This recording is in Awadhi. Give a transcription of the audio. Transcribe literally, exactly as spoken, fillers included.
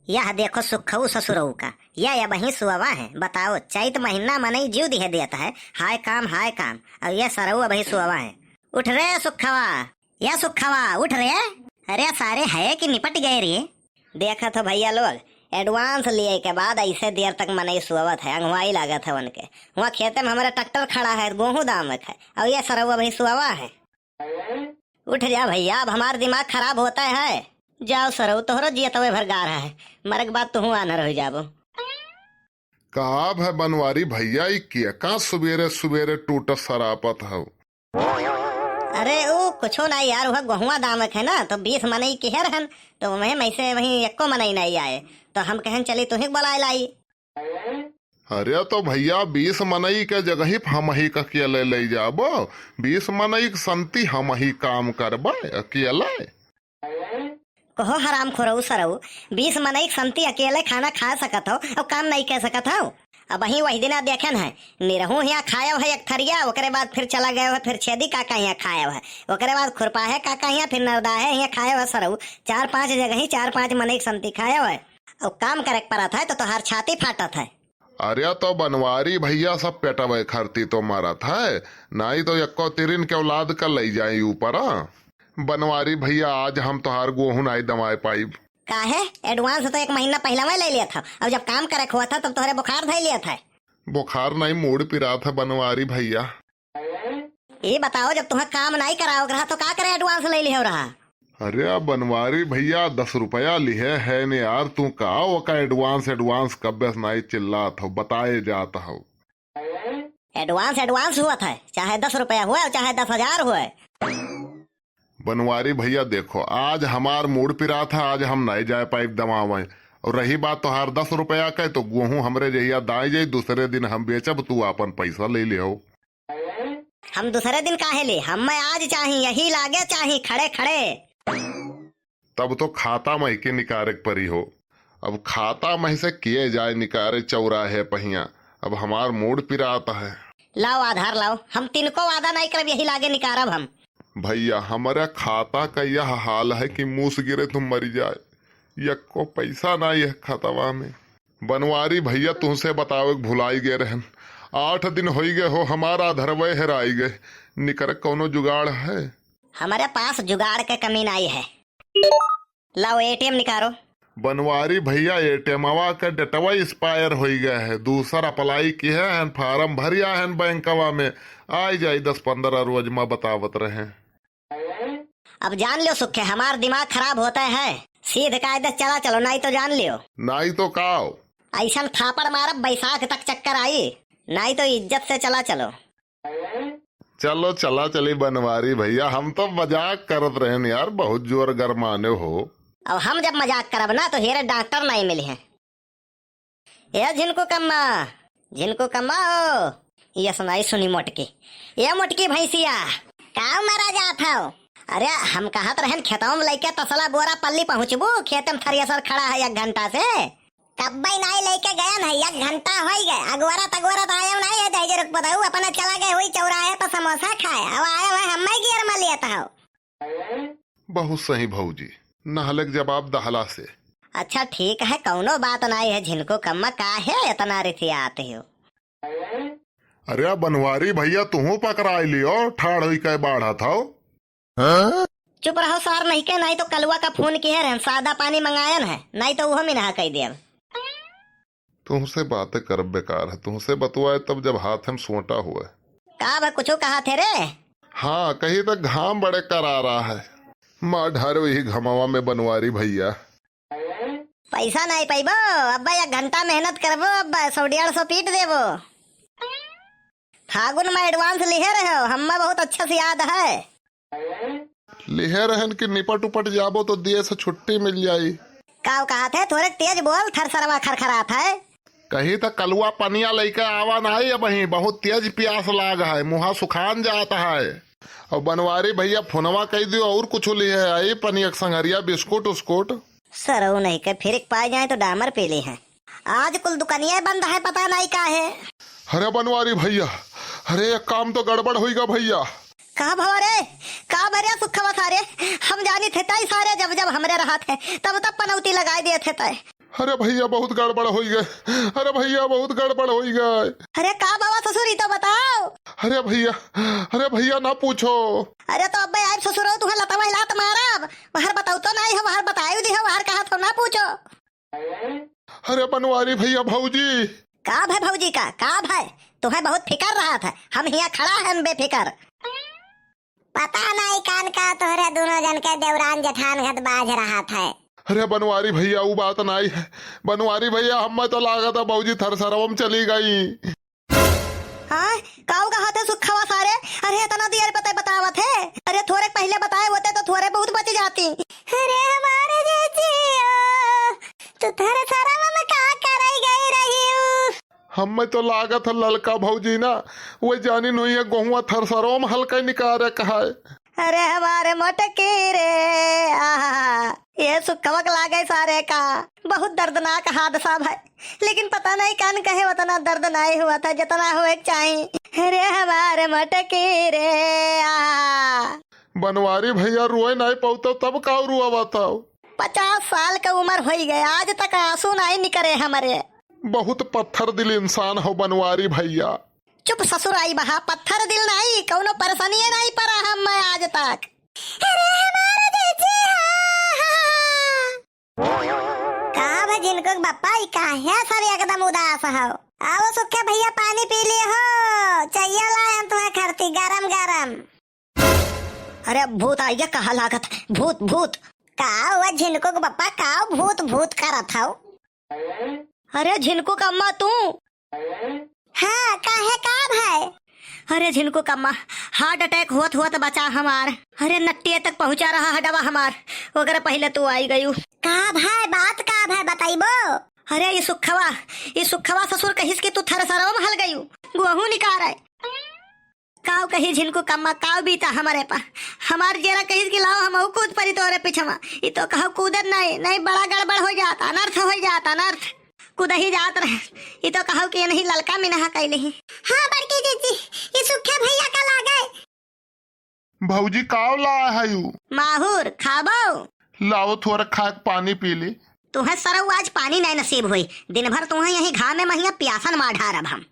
यह देखो सुखऊ ससुरऊ का, यह अबहीं सुअवा है। बताओ, चैत महीना मनई जीव दिहे देत है, हाय काम, हाय काम। और यह सरऊ अबहीं सुअवा है। उठ रे सुखवा, या सुखवा, उठ रे। अरे सारे, है कि निपट गए रे? देखत हो भैया लोग, advance लिए के बाद ऐसे देर तक मनई सुअवत है, अंगवाई लागत है उनके। हुआँ खेते में हमारा ट्रैक्टर खड़ा है, गोहूँ दामक है, और ये सरऊ अबहीं सुअवा है। उठ जा भैया, अब हमार दिमाग खराब होता है। जाओ सरऊ, तोहरो जियतवे भर गार है, मरक बाद तुहू आन्हर हो जाबो। का है बनवारी भैया, ई के का सुबेरे सुबेरे टूट सरापत हौ? अरे, ऊ कुछो नाई यार, वह गोहुआ दामक है ना, तो बीस मनई किहे रहन, तो वह में से वहीं एक्को मनई नाई आए, तो हम कहन चली तुही के बोलाए लाई। अरे तो भैया, बीस मनई के जगही पे हमही के अकेले ले जाबो, बीस मनई के संती हमही काम करबे अकेले। कहो हराम खोरऊ सरऊ, बीस मनई के संती अकेले खाना खा सकत हो और काम नहीं कह सकत हो? अबहीं वही दिना देखेन है, निरहू हियाँ खायव है एक थरिया, ओकरे बाद फिर चला गयो है, फिर छेदी काका हियाँ खायव है, ओकरे बाद खुरपाहे काका हियाँ, फिर नरदाहे हियाँ खायव है सरऊ। चार पांच जगही चार पांच मनई के संती खायव है, और काम करे के परत है तो तोहार छाती फाटत है। अरे तो बनवारी भैया, सब पेटवे खरती तो मरत है, नाई तो एक्को तिरिन के औलाद का लई जाई ऊपर। बनवारी भैया, आज हम तोहार गोहूँ नाई दमाए पाइब। काहे? Advance तो एक महीना पहले मैं ले लिया था, अब जब काम करे के हुआ था तब तोहरे बुखार धई लिया था। बुखार नहीं, मूड़ पिरात है बनवारी भैया। ये बताओ, जब तुम्हें काम नहीं कराओ रहा तो का करे advance ले लियो रहा? अरे बनवारी भैया, दस रुपया लिहे है ने यार, तू का ओका advance advance कब्बे से नहीं चिल्लात हो, बताए जात हो। Advance advance हुआ था, चाहे दस रुपया हुआ और चाहे दस हजार हुआ। बनवारी भैया देखो, आज हमार मूड़ पिरात है, आज हम नहीं जाए पाइब दमावे। और रही बात तोहार दस रुपया के, तो गोहूँ हमरे जहिया दाई जाई, दूसरे दिन हम बेचब, तू आपन पैसा ले लियो। हम दूसरे दिन काहे ले, हमें आज चाही, यही लागे चाही, खड़े खड़े। तब तो खाता मही के निकारे के परी हो। अब खाता मही से किए जाए निकारे चौराहे पहिया। अब हमार मूड़ पिरात है। लाओ आधार लाओ, हम तिनको वादा नहीं करब, यही लागे निकारब हम। भैया, हमरे खाता का यह हाल है कि मूस गिरे तो मरी जाए, यक्को पैसा ना यह खतवा में। बनवारी भैया, तुहसे बतावे के भुलाई गए रहन, आठ दिन होई गए हो, हमारा आधारवे हेराई गए, निकर कौनो जुगाड़ है? हमारे पास जुगाड़ के कमी नाई है। लाओ ATM निकारो। बनवारी भैया, ATMवा के डेटवा expire होई गए है, दूसर apply किहे हन, form भरिया हन बैंकवा में, आई जाई दस पन्द्रह रोज में बतावत रहे। अब जान लियो सुखे, हमार दिमाग खराब होता है, सीध कायदे चला चलो, नाई तो जान लियो। नाई तो काओ? ऐसन थापड़ मारब बैसाख तक चक्कर आई, नाई तो इज्जत से चला चलो। चलो चला चली बनवारी भैया, हम तो मजाक करत रहन यार, बहुत जोर गरमाने हो। अब हम जब मजाक करब ना तो हेरे डॉक्टर नाई मिली हैं। ए झिनको कम्मा, झिनको कम्मा हो, यस नाई सुनी मोटकी। ए मोटकी भैंसिया, का मरा जात हो? अरे हम कहत रहन खेतवा में लइके तसला बोरा पल्ली पहुँचबू, खेते में थ्रेसर खड़ा है एक घंटा से। कब्बई नाई लइके गयन है, एक घंटा होई गए, अगवरत अगवरत आयव नाई है, दहिजर के पतऊ अपने चला गए हुई चौराहे पर समोसा खाए, अब आयव है हम्मे गियर में लेत हो। बहुत सही भौजी, नहले के जवाब दहला से। अच्छा ठीक है, कौनो बात नाई है, झिनको कम्मा काहे इतना रिसियात हो? अरे बनवारी भैया, तुहू पकड़ाई लियो, ठाड़ होई के बाढ़त हो। चुप रहो सार, नहीं के, नहीं तो कलुआ का फोन किहे रहन, सादा पानी मंगायन है, नहीं तो उहो मिनहा कई देब। तुमसे बातें करब बेकार है, तुमसे बतुआए तब जब हाथ में सोटा हुए। का बा, कुछो कहा थे रे? हाँ, कही तो घाम बड़े करारा है, मार ढारो यही घमवा में बनवारी भैया। पैसा नहीं पैबो, अब्बा एक घंटा मेहनत करबो, अब्बा सौ डेढ़ सौ पीट देबो। फागुन में advance लिहे रहे हो, हम्मा बहुत अच्छा से याद है। लिहे रहन कि निपट उपट जाबो तो दिए से छुट्टी मिल जाई। का कहा थे, थोड़े तेज बोल, थरसरवा खरखरात है। कही तो कलुआ पनिया लइके आवा नाई, अबहीं बहुत तेज प्यास लाग है, मुहा सुखान जात है। और बनवारी भैया फोनवा कई दियो और कुछ लिहे आई, पनिया के संगरिया बिस्कुट उस्कुट। सरऊ नहीं के फिर पाए जाए तो डामर पी ली है। आज कुल दुकानिया बंद है, पता नहीं का है। अरे बनवारी भैया, अरे एक काम तो गड़बड़ होइगा भैया। का भवा रे, का भरिया सुखवा सारे, हम जानी थे ताई सारे जब जब हमरे रहा थे तब तब पनौती लगाए दिए थे ताई। अरे भइया, बहुत गड़बड़ होइ गए। अरे भइया, बहुत गड़बड़ होइ गए। अरे का बाबा ससुर, ई तो बताओ। अरे भइया, अरे भइया, ना पूछो। अरे तो अब्बे आइब ससुरो, तुहैं लतवा लात मारब। बाहर बताओ तो नाहीं हो, बाहर बतायो दिहो, बाहर कहा तो ना पूछो। अरे बनवारी भइया, भौजी। का भय भौजी का, का भय? तुहैं बहुत फिकर रहत है, हम हियाँ खड़ा हैं बेफिकर। पता नाहीं कान का तोहरे दुनो जन के देवरान जेठान घत बाज रहत है। अरे बनवारी भइया, ऊ बात नाहीं है। बनवारी भइया, हम्मे तो लागत है भौजी थरसरवम चली गई। हाँ, काऊ कहत है सुखवा सारे? अरे इतना देर पते बतावत है। अरे थोरे पहिले बताए होते तो थोरे बहुत बच जाती। अरे हमारे जीजिया, तू थरसरवम का करई गई रही हूँ? हम्मे तो लागत है ललका भौजी ना, वे जानी नहीं है गोहुआ थरसरवम हल्का निकारे कहा है। अरे हमारे मोटकी रे, आहा, ये सुखवक लागे सारे का, बहुत दर्दनाक हादसा भय, लेकिन पता नहीं कान कहे उतना दर्द नहीं हुआ था जितना होए के चाही। अरे हमारे मोटकी रे, आहा। बनवारी भइया, रोए नहीं पाउतो तब का रुआवत हो? पचास साल का उमर होई गए, आज तक आंसू नहीं निकरे हमरे। बहुत पत्थर दिल इंसान हो बनवारी भइया। चुप ससुर आई बहा, पत्थर दिल नहीं, कौनो परेशानिये नहीं परा हम मैं आज तक। अरे हमारे जीजी, हाँ, हाँ, हाँ। का भय झिनकू के बप्पा, ई काहे सब एकदम उदास हो? आओ सुखे भइया, पानी पी लिए हो, चाहिए लाए हम तुम्हें खरती गरम गरम। अरे भूत आई गया, कहा लागत है? भूत, भूत। का हुआ झिनकू के बप्पा, का भूत भूत करत हो? अरे झिनकू का अम्मा तू? हाँ, काहे का भय? अरे झिनकू का अम्मा, heart attack होत होत बचा हमार। अरे नट्टिए तक पहुँचा रहा हडवा हमार, ओकरे पहिले तू आई गयू। का भय, बात का भय बताइबो? अरे ई सुखवा, ई सुखवा ससुर कहिस कि तू थरसरवा में हल गयू, गोहूँ निकारे। काव कही झिनकू कम्मा, काव बीता हमरे पा। हमार जेरा कहिस कि लाओ हमहू कूद परी तोरे पिछवा। ई तो कहव कूदत नहीं, नहीं बड़ा गड़बड़ हो जात, अनर्थ हो जात, अनर्थ। कूदही जात रहे। ई तो कहव कि ये नहीं ललका मिनहा कैले ही। हाँ बड़की जीजी, ई सुखे भइया का लागे। भौजी काव लाए है यू? माहुर खाबो? लाओ थोड़ा खाए के पानी पी ले। तुहे सरऊ आज पानी नहीं नसीब होई। दिन भर तुहे यही घाम में महिया पियासन मार ढारब हम।